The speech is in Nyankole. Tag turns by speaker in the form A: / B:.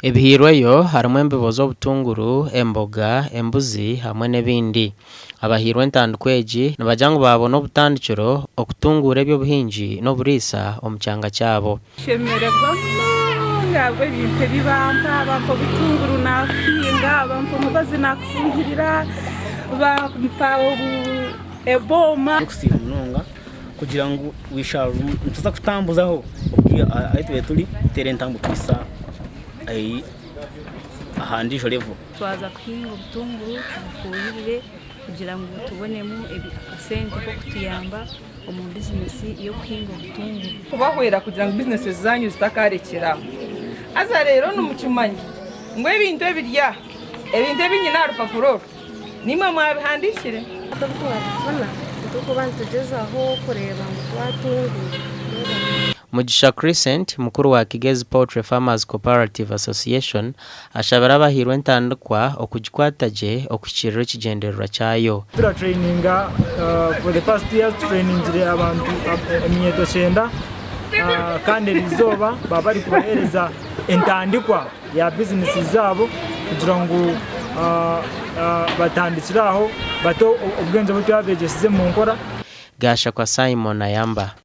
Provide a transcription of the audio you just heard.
A: Ebihairweyo harimu embibo z'obutunguru, emboga, embuzi hamwe n'ebindi. Abahairwe entandikwa egi nibagira ngu baabona obutandikiro okutunguura eby'obuhingi n'oburiisa omu kyanga kyabo.
B: Nshemererwa munonga ahabw'ebintu ebi bampa, bampa obutunguru naakuhinga, bampa omubazi naakufuuhirira, bampa ebooma.
C: N'okusiima munonga kugira ngu nituza kutambuzaho okwiha ahu tubaire turi kuteera entambwe kuhisa aha ndiijo level.
D: Twaza kuhinga obutunguru tubufuuhirire kugira ngu tubonemu akasente k'okutuyamba omu bizinesi y'okuhinga obutunguru.
B: Kubahwera kugira ngu bizinesi zaanyu zitakarekyera aho. Haza reero nimukimanya ngu ebintu ebiri aha, ebintu ebi nyine aha rupapura oru, niimwe mwabihandiikire.
E: Hati obu twabifuna nitukuba nitugyezaho kureeba ngu twatunguuka.
A: Mugisha Crescent, mukuru wa Kigezi Poultry Farmers Cooperative Association ashabire abahairwe entandikwa okugikwata gye okuhikiirira ekigyendererwa kyayo.
F: Turatraininga for the past years tutrainingire abantu eminyeeto kyenda kandi eriizooba baba barikubaheereza entandikwa ya bizinesi zaabo kugira ngu batandikire aho bate obwengye obu twabegyesize omu nkora.
A: Gashakwa Simon Ayamba.